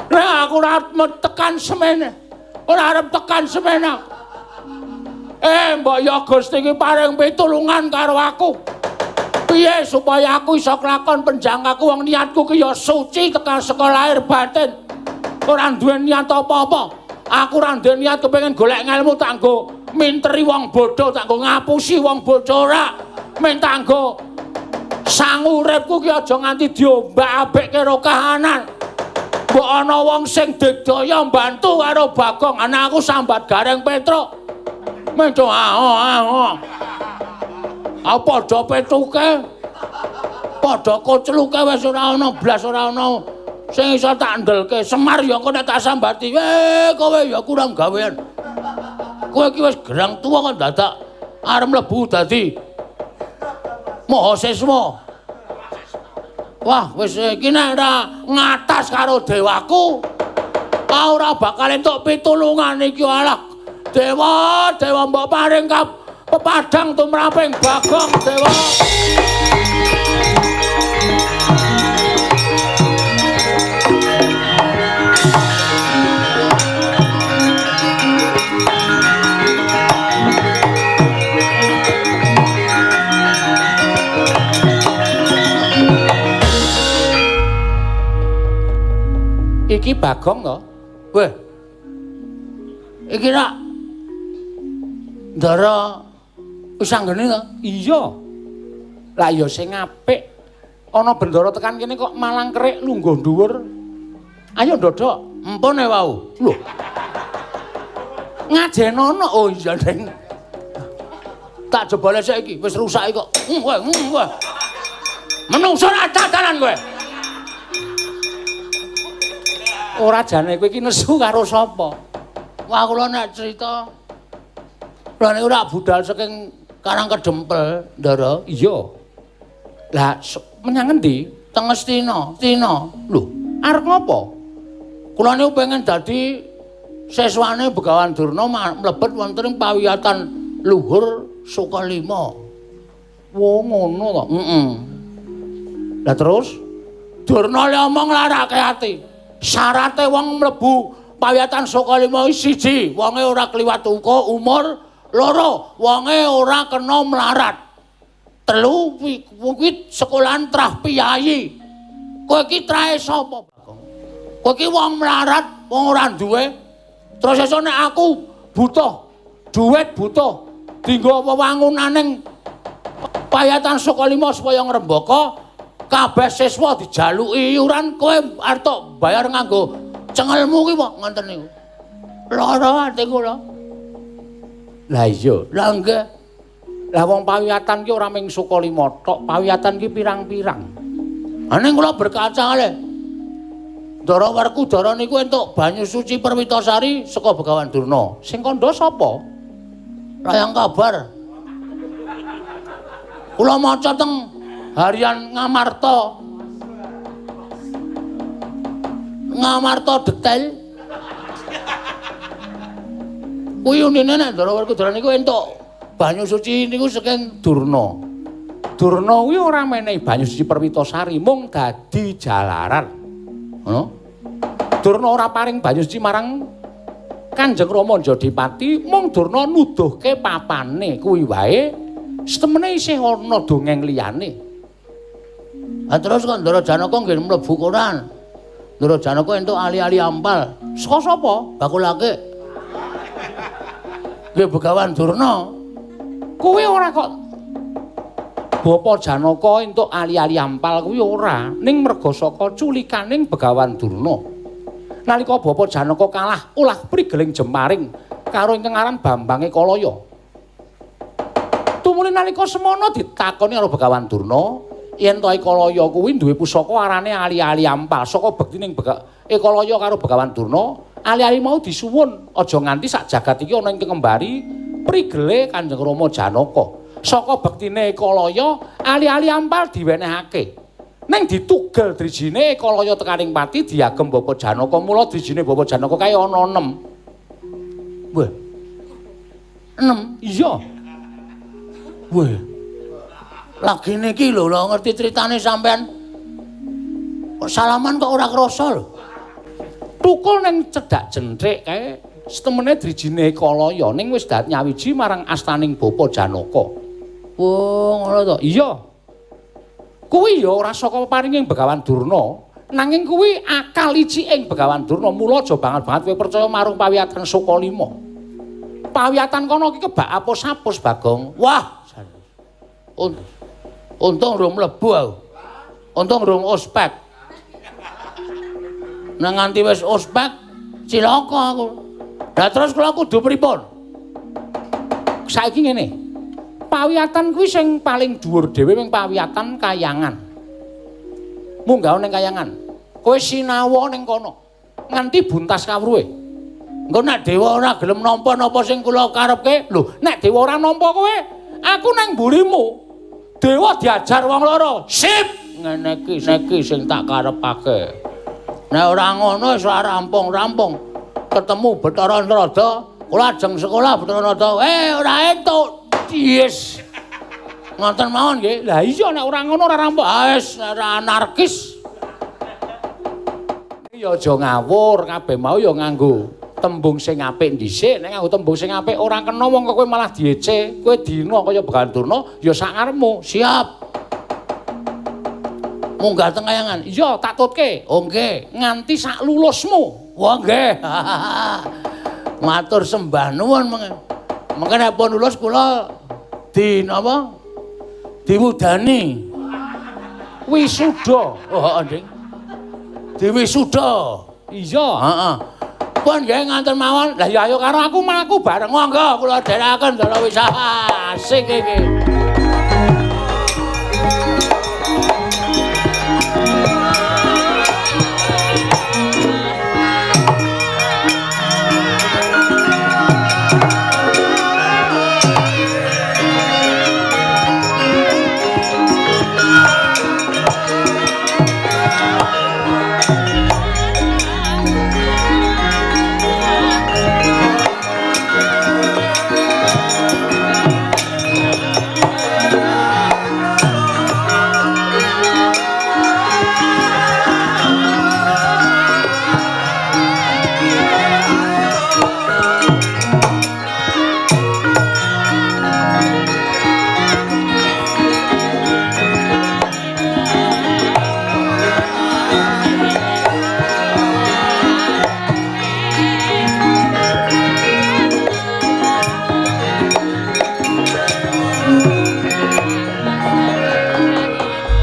Nek aku ora tekan semene. Ora arep tekan semene. Mbok ya Gusti iki paring pitulungan karo aku. Piye supaya aku iso kelakon penjangkaku wong niatku ki ya suci tekan saka lahir batin. Ora duwe niat apa-apa. Aku ora duwe niat kepengin golek ngelmu tak nggo minteri wong bodho, tak nggo ngapusi wong bodho ora. Men tak nggo sangu uripku ki aja nganti diombak-ambek karo kahanan. Mbok ana wong sing digdaya mbantu karo Bagong, ana aku sambat Gareng Petruk. Menco aho. Aku padha petuke. Padha kocluke wis ora ana blas ora ana sing iso tak ndelke. Semar ya engko nek tak sambati, kowe ya kurang gawean. Kowe iki wis gerang tuwa kok dadak arep mlebu dadi mahasiswa. Wah, wis iki nek ora ngatas karo dewaku, ora bakal entuk pitulungan iki alah. Dewa, dewa mbok paring pepadang tumraping Bagong dewa. Iki Bagong to? Weh. Iki rak Ndara wis anggene to? Iya. Lah ya sing apik. Ana bendara tekan kene kok malang kerik lungguh dhuwur. Ayo ndodok. Empun e wau. Lho. Ngajenono. Oh iya, Deng. Tak jebole saiki wis rusak kok. Kowe, kowe. Menungso ra tatanan kowe. Ora jane kowe iki nesu karo sapa? Wah kula nek cerita kula niku rak budal saking Karang Kedempel, Ndara. Iya. Lah menyang ngendi? Teng Ngastina. Tina. Lho, arep ngopo? Kula niku pengen dadi siswane Begawan Durna mlebet wonten ing pawiyatan luhur Sukalima. Wo ngono to. Heeh. Lah terus Durna le omong larake ati. Syarate wong mlebu pawiyatan Sukalima siji, wonge ora kliwat uka umur. Loro, wonge ora kena melarat. Telu, kuwi sekolahan trah piyayi. Kowe iki trahe sapa, Bagong? Kowe iki wong melarat, wong ora duwe. Terus esuk nek aku butuh duit, butuh dienggo wewangunaning pawiyatan Sukalima supaya ngrembaka, kabeh siswa dijaluki iuran, kowe arep tok bayar nganggo cengelmu ki kok ngoten niku. Lara ati kula. Lah iya, lah nggih. Lah wong pawiyatan ki ora mung Sukalima tok, pawiyatan ki pirang-pirang. Ha ning kula berkaca le. Ndara Werkudara niku entuk banyu suci Perwitasari saka Begawan Durna. Sing kandha sapa? Layang kabar. Kula maca teng Harian Ngamarta. Ngamarta detail. Kuwi unine nek Ndara Werkudara niku entuk banyu suci niku saking Durna. Durna kuwi ora menehi banyu suci Perwitasari, mung dadi jalaran. Ngono. Durna ora paring banyu suci marang Kanjeng Rama Jodipati, mung Durna nuduhke papane kuwi wae Setemene isih ana dongeng liyane. Ha terus kok Ndara Janaka nggih mlebu koran. Ndara Janaka entuk ali-ali ampal. Saka sapa? Bakul akik. Nggih Begawan Durna. Kuwi ora kok Bapa Janaka entuk ali-ali ampal kuwi ora, ning merga saka culikaning Begawan Durna. Nalika Bapa Janaka kalah ulah prigeling jemaring karo ingkang aran Bambang Ekalaya. Tumuli nalika semana ditakoni karo Begawan Durna, yen to Ekalaya kuwi duwe pusaka arane ali-ali ampal. Saka bektining Ekalaya karo Begawan Durna, ali-ali mau disuwun aja nganti sak jagat iki ana ingkang ngembari prigele Kanjeng Rama Janaka. Saka bektine Ekalaya, ali-ali ampal diwenehake. Ning ditugel drijine Ekalaya tekaning pati diagem Bapa Janaka. Mula drijine Bapa Janaka kae ana 6. Wah. 6? Iya. Wah. Lagi niki lho, lho ngerti critane sampean. Kok salaman kok ora krasa lho. Tukul ning cedhak jentrik kae setemene drijine Ekalaya ning wis dat nyawiji marang astaning Bapa Janaka. Oh, ngono to. Iya. Kuwi ya ora saka paringing Begawan Durna, nanging kuwi akal iciking Begawan Durna. Mula aja banget-banget kowe percaya marang pawiyatan Sukalima. Pawiyatan kono iki kebak apus-apus, Bagong. Wah. Untung rung mlebu aku. Untung rung ospek. Nang nganti wis ospek cilaka aku. Lah terus kula kudu pripun? Saiki ngene. Pawiyatan kuwi sing paling dhuwur dhewe ming pawiyatan kayangan. Munggah ning kayangan. Kowe sinawa ning kono. Nganti buntas kawruhe. Engko nek dewa ora gelem nampa napa sing kula karepke? Lho, nek dewa ora nampa kowe, aku nang mburimu. Dewa diajar wong loro. Sip! Ngene iki niki sing tak karepake. Nek ora ngono wis ora rampung-rampung. Ketemu Bathara Narada, kula ajeng sekolah Bathara Narada. Ora entuk. Yes. Ngoten mawon nggih. Lah iya nek ora ngono ora rampung. Ah wis ora anarkis. Ya aja ngawur, kabeh mau ya nganggo tembung sing apik dhisik. Nek nganggo tembung sing apik ora kena wong kok kowe malah diece. Kowe dina kaya Begawan Durna ya sak karepmu. Siap. Munggah teng kayangan. Iya, tak tutke. Oh nggih, nganti sak lulusmu. Wah nggih. Matur sembah nuwun mengke. Mengke nek pun lulus kula di napa? Diwudani. Wisuda. Oh, heeh, Ding. Diwisuda. Iya, heeh. Pun nggih nganten mawon. Lah ya ayo karo aku mlaku bareng. Monggo kula dherekaken Ndara Wisa. Asik iki.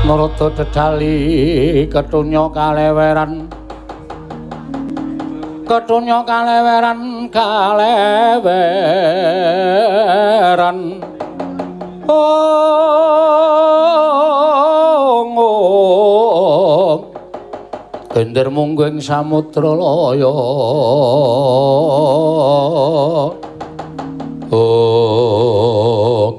Narada dedali ketunya kaleweran, ketunya kaleweran, kaleweran. Ong ong gender munggu ing samudra laya. Ong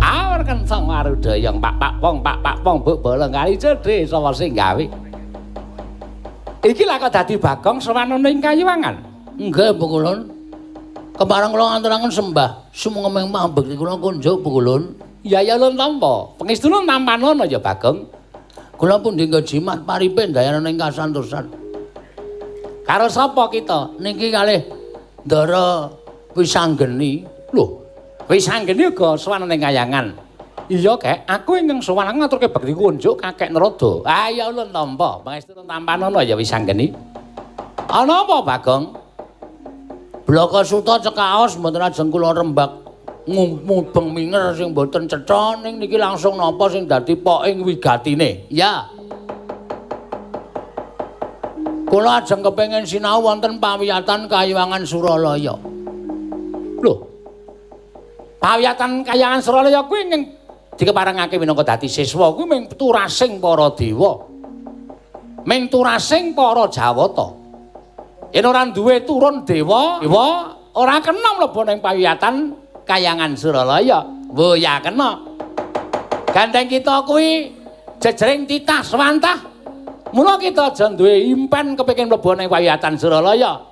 awar kenceng arudayang pak pak pong pak pak pong buk bolong kali cedhe sapa sing gawe. Iki lha kok dadi Bagong sowan ana ing Kayuwangan. Nggih, Pukulun. Kepareng kula ngaturaken sembah sumengeng pambekti kula kunjuk Pukulun. Ya ya lun tampa. Pengestune tampanono ya Bagong. Kula pundi nggo jimat paripe ndayana ing kasantosan. Karo sapa kita? Niki kalih Ndara Wisanggeni. Lho, Wis anggene uga sowan ning kayangan. Iya, Kek, aku ingkang sowan ngaturke bekti kunjuk Kakek Narada. Ah ya ulun tampa, pangestu tampanana ya wis anggene. Ana apa, Bagong? Blaka Suta cekaos mboten ajeng kula rembak mubeng minger sing mboten cetha ning niki langsung napa sing dadi poking wigatine. Ya. Kula ajeng kepengin sinau wonten pawiyatan Kayangan Suralaya. Lho. Pawiyatan Kayangan Suralaya kuwi ingkang dikeparengake minangka dadi siswa kuwi ming turasing para dewa. Ming turasing para Jawata. Yen ora duwe turun dewa, dewa ora kena mlebu ning pawiyatan Kayangan Suralaya. Wo ya kena. Gandeng kita kuwi jejering titah swantah. Mula kita aja duwe impen kepengin mlebu ning pawiyatan Suralaya.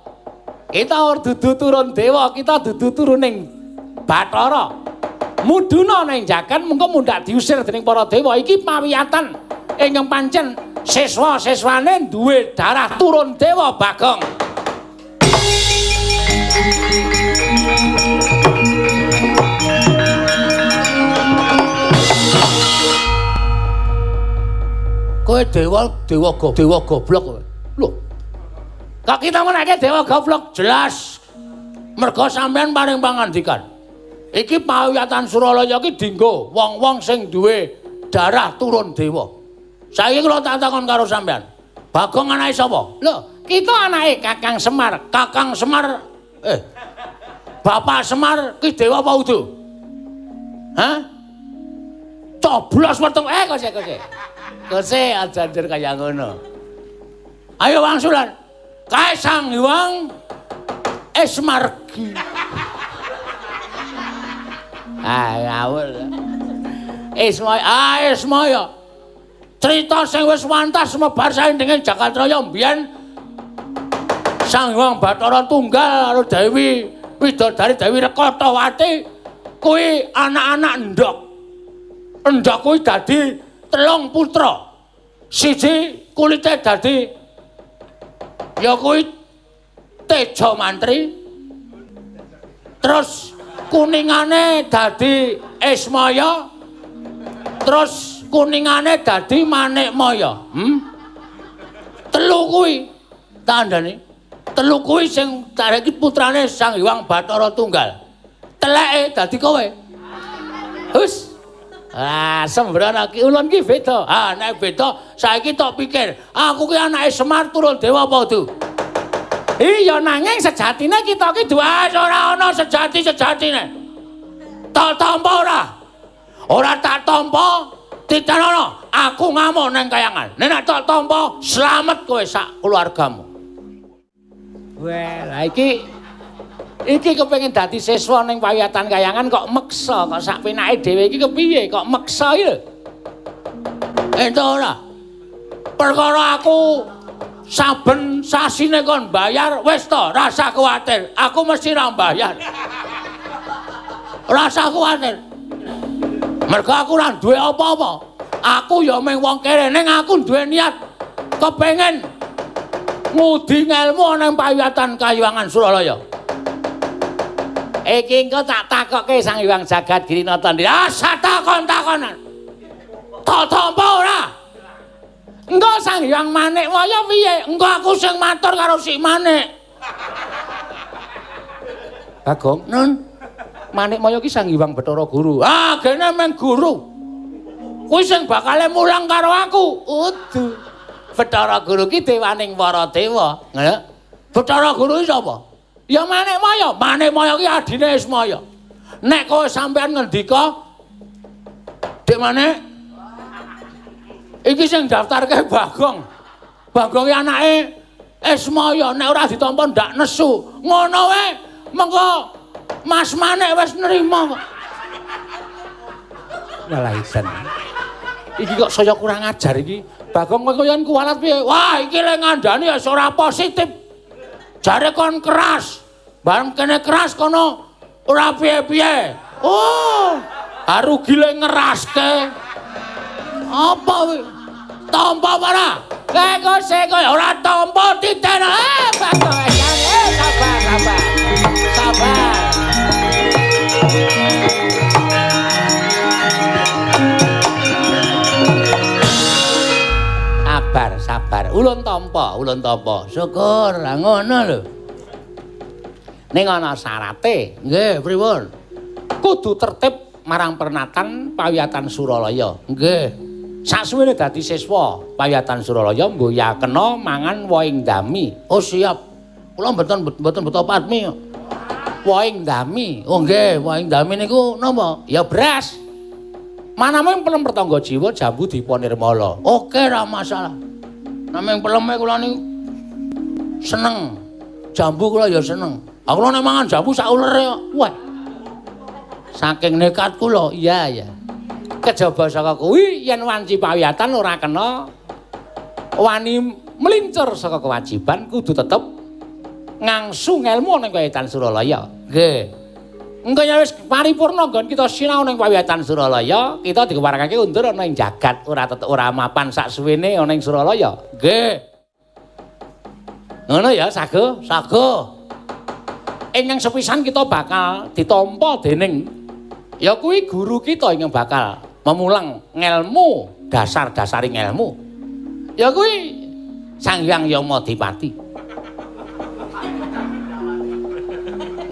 Kita ora dudu turun dewa, kita dudu turuning Bathara. Mudhuna ning jagan mengko mundhak diusir dening para dewa. Iki pawiyatan ingkang pancen siswa-siswane duwe darah turun dewa, Bagong. Kowe dewa, dewa dewa goblok kowe. Lho. Kok kita menake dewa goblok? Jelas. Mergo sampean paring pangandikan. Iki pawiyatan Suralaya iki dinggo wong-wong sing duwe darah turun dewa. Saiki kula tak takon karo sampean. Bagong anake sapa? Lho, kita anake Kakang Semar. Kakang Semar Bapak Semar ki dewa apa udu? Hah? Coblos weteng kose kose. Kose aja anjir kaya ngono. Ayo wangsulan. Kae Sang Hyang Esmargi. Ah ngawur. Ismaya, ah Ismaya. Cerita sing wis wantas semebar saindenging Jagatraya mbiyen Sang Hyang Bathara Tunggal karo Dewi Widodari Dewi Rekatawati kuwi anak-anak endhog. Endhog kuwi dadi telung putra. Siji kulite dadi ya kuwi Teja Mantri. Terus kuningane dadi Ismaya. Terus kuningane dadi Manikmaya. Telu kuwi tandane. Telu kuwi sing iki putrane Sang Hyang Bathara Tunggal. Teleke dadi kowe. Hus. Ah, sembrono ki ulun ki beda. Ah, nek beda saiki tok pikir, aku ki anake Semar turun dewa apa udu? Iya, nanging sejatine kita ki duwe ora ana sejati-sejatine. Tak tampa ora? Ora tak tampa, titenono, aku ngamuk nang kayangan. Nek tak tampa, slamet kowe sak keluargamu. Wah, lah iki kepengin dadi siswa ning pawiyatan kayangan kok meksa, kok sak penake dhewe iki kepiye kok meksa iki lho. Entuk ora? Perkara aku saben sasine kon bayar wis to, rasa kuwatir. Aku mesti ra bayar. Rasa kuwatir. Mergo aku ora duwe apa-apa. Aku ya mung wong kere ning aku duwe niat kepengin ngudi ngelmu nang pawiyatan Kayangan Suralaya. Iki engko tak takokke Sang Hyang Jagat Girinata. Ah, takon-takonan. Tak tampa ora? Engko Sang Hyang Manikmaya piye? Engko aku sing matur karo si Manik. Bagong, Nun. Manikmaya ki Sang Hyang Bathara Guru. Ah, gene meng guru. Kuwi sing bakale mulang karo aku. Udu. Bathara Guru ki dewaning para dewa. Ngono. Bathara Guru ki sapa? Ya Manikmaya, Manikmaya ki adine Ismaya. Nek kowe sampean ngendika, Dik Manik, iki sing daftarke Bagong. Bagong ki anake Ismaya, nek ora ditampa ndak nesu. Ngono wae, mengko Mas Manik wis nrima kok. Walah isan. Iki kok saya kurang ajar iki. Bagong kowe koyo kuwalat piye? Wah, iki le ngandani wis ora positif. Jare kon keras. Bareng kene keras kono ora piye-piye. Oh, rugi le ngeraske. Apa kuwi? Tampa ora? Kok sik ora tampa titen. Bagong, sabar, sabar. Sabar. Ulun tampa, ulun tampa. Syukur, lah ngono lho. Ning ana syarate. Nggih, pripun? Kudu tertib marang pernatan Pawiyatan Suralaya. Nggih. Saksuwene dadi siswa Pawiyatan Suralaya mboya kena mangan wohing dami. Oh siap. Kula mboten mboten beto patmi. Wohing dami. Oh nggih, wohing dami niku napa? Ya beras. Manamung pelem pertangga jiwa jambu dipa nirmala. Oke, ra masalah. Namung peleme kula niku seneng. Jambu kula ya seneng. Aku nek mangan jambu sak ulere kok. Wah. Saking nekat kula. Iya, iya. Kejaba saka kuwi yen wanci pawiyatan ora kena wani melincur saka kewajiban, kudu tetep ngangsu ngelmu ning Pawiyatan Suralaya. Nggih. Engko yen wis paripurna nggon kita sinau ning Pawiyatan Suralaya, kita dikeparengake undur ana ing jagat, ora tetep ora mapan sak suwene ana ing Suralaya. Nggih. Ngono ya, Sago? Sago. Ingkang sepisan kita bakal ditampa dening ya kuwi guru kita ingkang bakal memulang ngelmu, dasar-dasaring ngelmu. Ya kuwi Sang Hyang Yamadipati.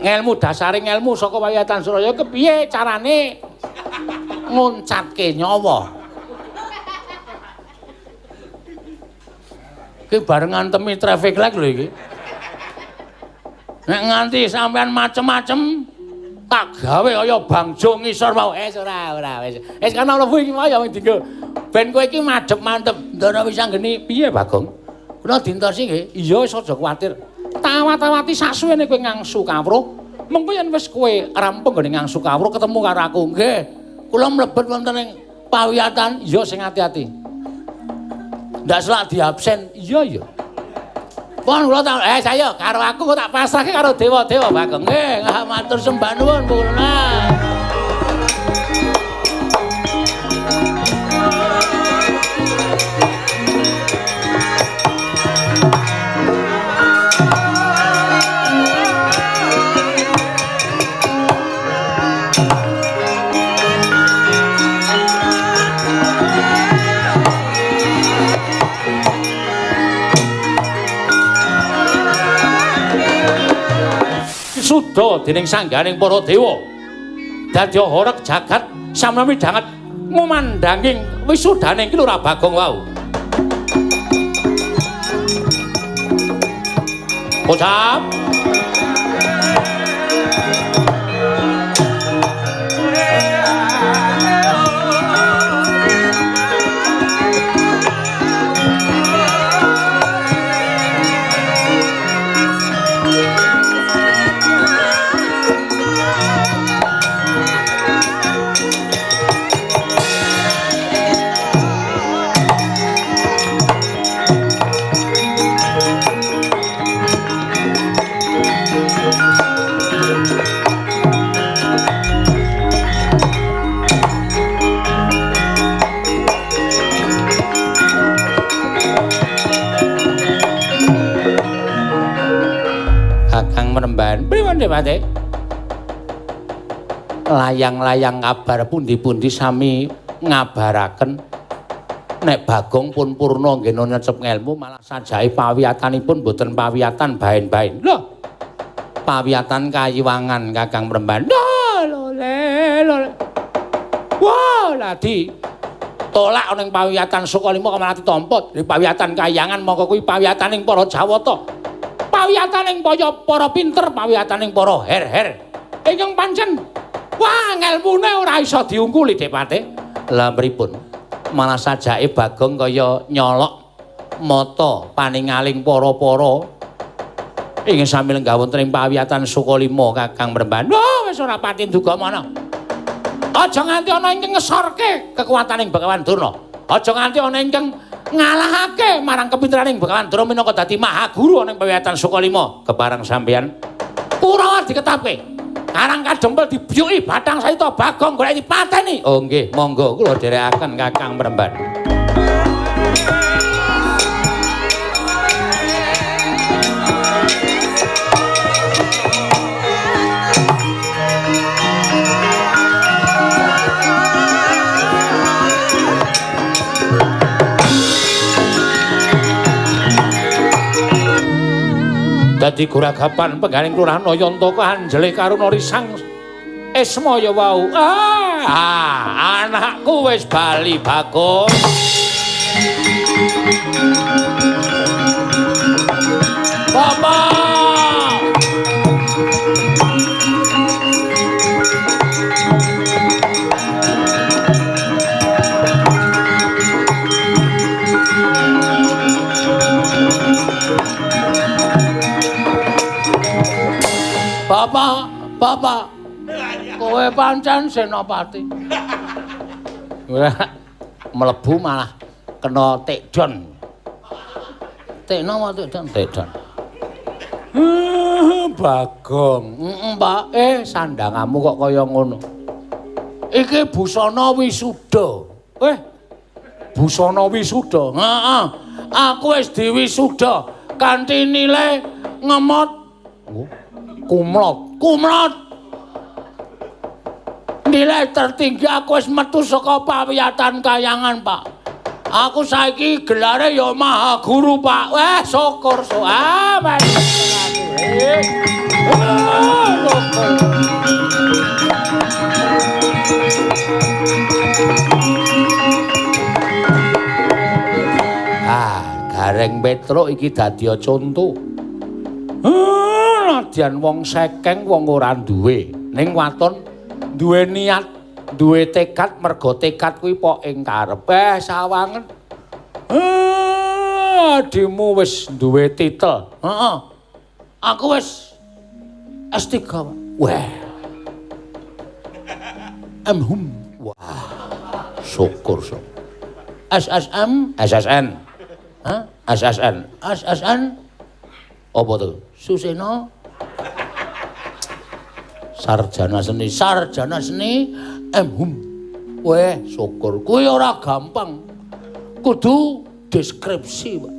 Ngelmu dasaring ngelmu saka Pawiyatan Suralaya kepiye carane nguncatke nyawa. Iki bareng ngantemi traffic light lho iki. Nek nganti sampean macem-macem tak gawe kaya bangjo ngisor mau. Wis ora ora wis. Wis kana mlebu iki mau ya wing dinggo. Ben kowe iki madhep mantep. Ndara wis anggeni piye Bagong? Kula dintosi nggih. Iya wis aja kuwatir. Tawat-tawati sasuwene kowe ngangsu kawruh. Mengko yen wis kowe rampung nggone ngangsu kawruh ketemu karo aku. Nggih. Kula mlebet wonten ing pawiyatan. Iya sing ati-ati. Ndak selak diabsen. Iya iya. Pon kula tak saya karo aku kok tak pasrahke karo dewa-dewa Bagong. Nggih, matur sembah nuwun kula. Suda dening sangganing para dewa. Dadi horeg jagat samya midhanget ngumandhanging wisudaning Ki Lurah Bagong wau. Bocah. Layang-layang kabar pundi-pundi sami ngabaraken nek Bagong pun purna nggih nyecep ngelmu malah sajae pawiyatanipun mboten pawiyatan baen-baen. Lho, pawiyatan kayiwangan Kakang Mremban. Lho, lho, lho. Wah, ladi tolak ning pawiyatan Sukalima kok malah ditampa. Di pawiyatan kayangan mongko kuwi pawiyataning para Jawata. Pawiyataning para pinter, pawiyataning para her-her. Ingkang pancen wah ngelmune ora iso diungkuli Depate. Lah pripun? Malah sajake Bagong kaya nyolok mata paningaling para-para ingkang sami lenggah wonten ing pawiyatan Sukalima Kakang Mremban. Wah wis ora pati duga mana. Aja nganti ana ingkang ngesorke kekuataning Begawan Durna. Aja nganti ana ingkang ngalahake marang kepinteraning Begawan Durna minangka dadi mahaguru ana ing pawiyatan Sukalima. Kepareng sampeyan Kurawa diketapke. Karang kadempel dibyuki bathang sayuta Bagong golek dipateni. Oh nggih, monggo kula dherekaken Kakang Mremban. Dadi guragapan penggaling Kelurahan Nayantaka anjele karuna risang Ismaya wau. Ah, anakku wis bali Bagong. Bapak. Bapak, bapak, kowe pancen senopati. Mlebu malah kena tekdon. Tekno apa tekdon? Tekdon. Bagong. Heeh, Pak. Sandangamu kok kaya ngono. Iki busana wisuda. Busana wisuda. Heeh. Aku wis diwisuda kanthi nilai ngemot. Kumlot, kumlot. Nilai tertinggi aku wis metu saka pawiyatan kayangan, Pak. Aku saiki gelare ya Maha Guru, Pak. Wah, syukur so. Ah, ah, Gareng Petruk iki dadi conto. Nadyan wong sekeng wong ora duwe, ning waton duwe niat, duwe tekad, mergo tekad kuwi pok ing karep. Sawangen. Adimu wis duwe titel. Heeh. Aku wis S3, Pak. Wah. M.Hum. Wah. Syukur syukur. SSM, SSN. Hah? SSN. SSN. Apa tuh? Suseno. Sarjana seni, sarjana seni M.Hum. Weh, syukur. Kuwi ora gampang. Kudu deskripsi, Pak.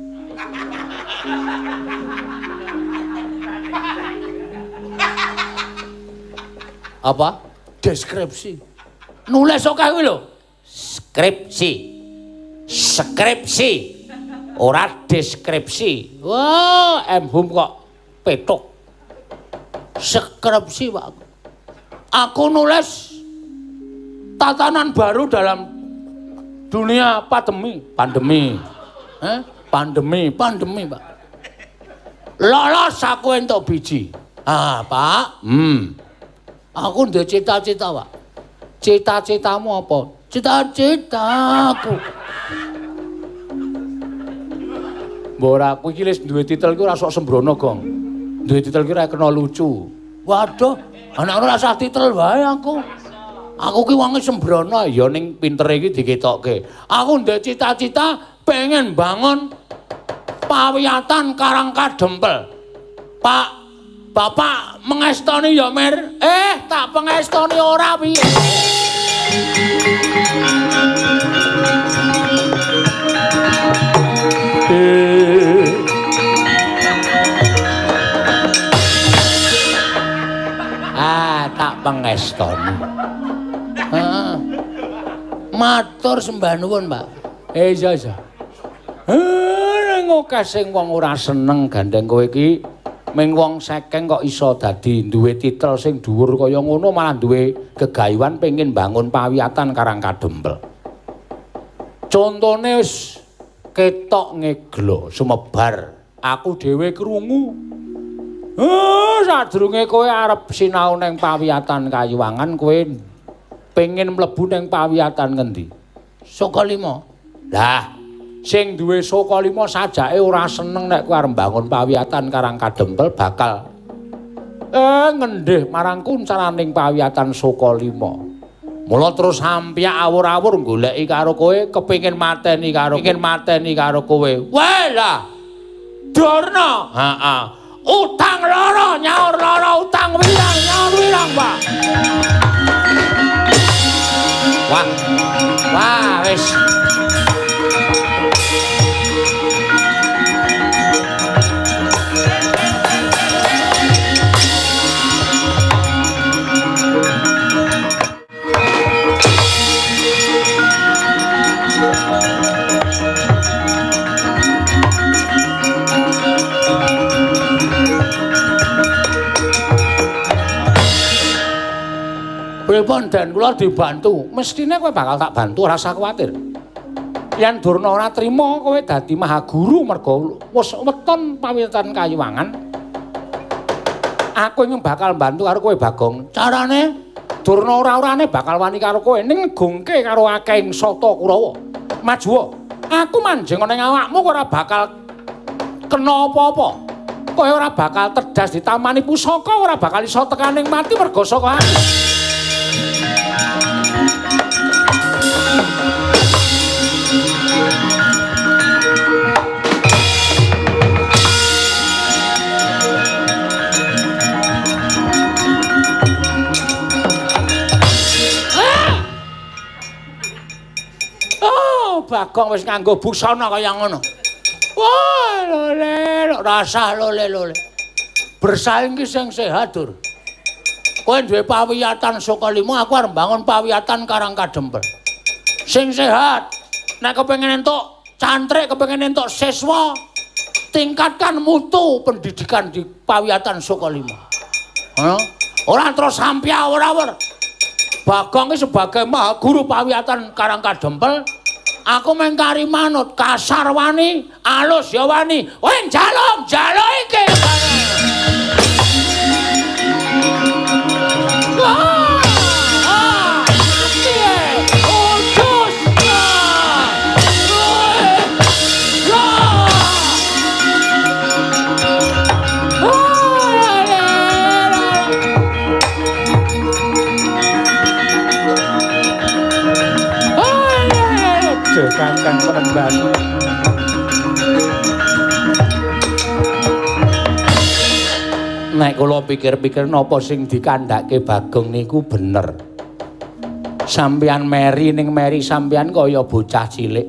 Apa? Deskripsi. Nulis akeh kuwi lho. Skripsi. Skripsi. Ora deskripsi. Wah, M.Hum kok petuk. Skripsi, Pak. Aku nulis tatanan baru dalam dunia pandemi, pandemi. Pandemi, pandemi, Pak. Lolos aku entuk biji. Ah, Pak. Aku ndek cita-cita, Pak. Cita-citamu apa? Cita-citaku. Mbok ora aku iki wis duwe titel iki ora sok sembrono, Gong. Duwe titel iki ora kena lucu. Waduh, anak ora usah titel wae aku. Aku ki wonge sembrono ya ning pintere iki diketokke. Aku ndek cita-cita pengen bangun pawiyatan Karang Kadempel. Pak, Bapak mengestoni ya, Mir? Tak pengestoni ora piye. Ah, tak pengestoni. Heeh. Matur sembah nuwun, Pak. Iya, iya. Ning akeh sing wong ora seneng gandeng kowe iki. Ming wong sekeng kok iso dadi duwe titel sing dhuwur kaya ngono malah duwe gegayuhan pengin bangun pawiyatan Karang Kadempel. Contone wis ketok ngeglo sumebar. Aku dhewe krungu. Sadurunge kowe arep sinau ning pawiyatan Kayuwangan kowe pengin mlebu ning pawiyatan ngendi? Sukalima. Lah, sing duwe Sukalima sajake ora seneng nek kowe arep mbangun pawiyatan Karang Kadempel bakal ngendih marang kuncaraning pawiyatan Sukalima. Mula terus hampyak awur-awur goleki karo kowe, kepengin mateni karo pengin mateni karo kowe. Weh lah. Durna. Heeh. Utang loro nyaur loro, utang wirang nyaur wirang, Pak. Wah. Wah, wis. Pripun Den kula dibantu? Mestine kowe bakal tak bantu, ora usah kuwatir. Yen Durna ora trima kowe dadi mahaguru merga wis weton pawitan Kayuwangan. Aku ingin bakal bantu karo kowe Bagong. Carane Durna ora-orane bakal wani karo kowe ning ngegungke karo akehing sata Kurawa. Majuwa, aku manjing ana ing awakmu ora bakal kena apa-apa. Kowe ora bakal terdas ditamani pusaka, ora bakal iso tekaning mati merga saka aku. Bagong wis nganggo busana kaya ngono. Wah, lole, rasah lole-lole. Bersaing ki sing sehat, Dur. Kowe duwe pawiyatan Sukalima, aku arep mbangun pawiyatan Karang Kadempel. Sing sehat. Nek kepengin entuk cantrik, kepengin entuk siswa, tingkatkan mutu pendidikan di pawiyatan Sukalima. Ngono? Ora terus sampya ora-ora. Bagong ki sebagai maha guru pawiyatan Karang Kadempel, aku mengkari manut, kasar wani, alus ya wani. Kowe njaluk, njaluk iki. Kakang Penemban. Nek kula pikir-pikir napa sing dikandhake Bagong niku bener. Sampeyan meri ning meri sampeyan kaya bocah cilik.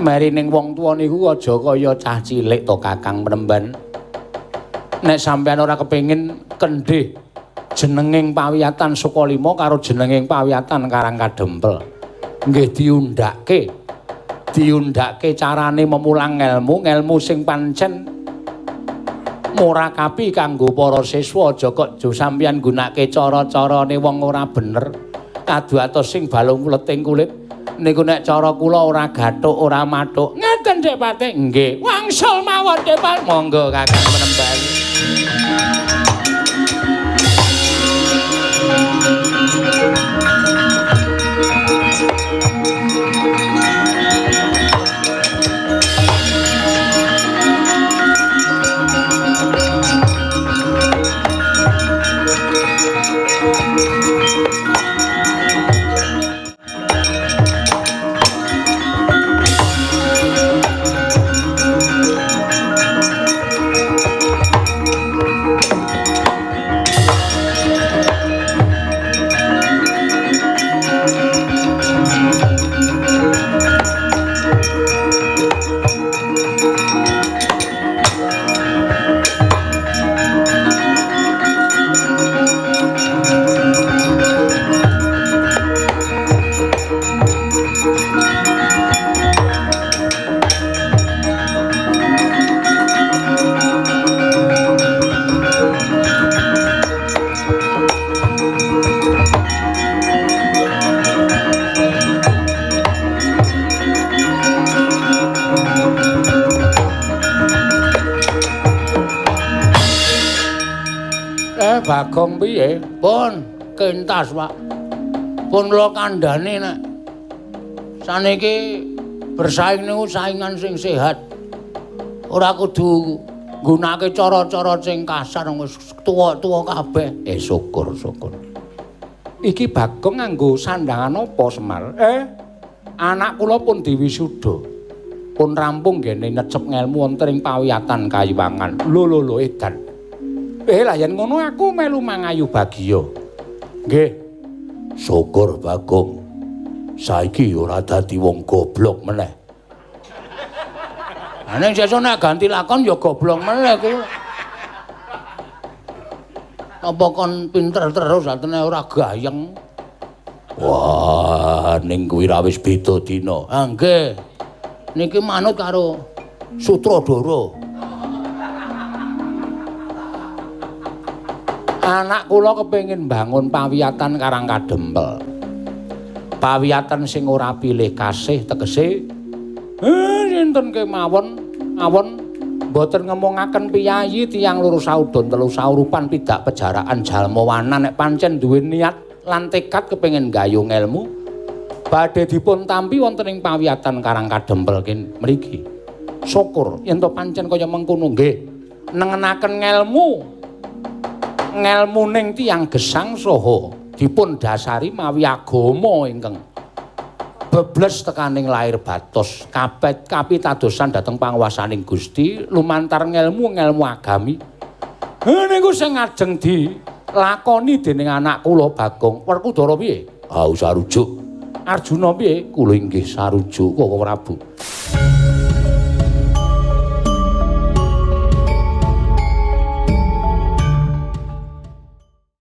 Meri ning wong tuwa niku aja kaya cah cilik to Kakang Penemban. Nek sampeyan ora kepengin kendhih jenenging pawiyatan Sukalima karo jenenging pawiyatan Karang Kadempel. Nggih diundhake. Diundhake carane memulang ngelmu, ngelmu sing pancen murakapi kanggo para siswa. Aja kok jo sampeyan nggunakake cara-carane wong ora bener. Kaduatos sing balung leting kulit niku nek cara kula ora gathuk, ora mathuk. Ngeten Dik Patih? Nggih. Wangsul mawon Dik Patih. Monggo Kakang Penemban. Bagong piye? Pun kentas, Pak. Pun kula kandhane nek saniki bersaing niku saingan sing sehat. Ora kudu nggunakake cara-cara sing kasar wis tuwa-tuwa kabeh. Syukur, syukur. Iki Bagong nganggo sandhangan apa, Semar? Anak kula pun diwisuda. Pun rampung nggene necep ngelmu wonten ing pawiyatan Kayuwangan. Lho lho lho edan. Lah yen ngono aku melu mangayu bagya. Nggih. Syukur Bagong. Saiki ora dadi wong goblok meneh. Lah ning sesuk nek ganti lakon ya goblok meneh kuwi. Apa kon pinter terus atene ora gayeng. Wah, ning kuwi ra wis beda dina. Ah nggih. Niki manut karo sutradara. Anak kula kepengin bangun pawiyatan Karang Kadempel. Pawiyatan sing ora pilih kasih tegese sinten kemawon awon mboten ngemongaken piyayi tiyang loro saudon telu saurupan pidak pejaraan jalma wanan nek pancen duwe niat lan tekad kepengin gayung ilmu badhe dipun tampi wonten ing pawiyatan Karang Kadempel mriki. Syukur yen to pancen kaya mengkono nggih nengenaken ngelmu ngelmuning tiyang gesang saha dipun dasari mawi agama ingkang bebles tekaning lair batos kabeh kapitadosan dhateng panguwasaning Gusti lumantar ngelmu-ngelmu agami. Niku sing ngajeng dilakoni dening anak kula Bagong. Werkudara piye? Ah sarujuk. Arjuna piye? Kula inggih sarujuk Koko Prabu.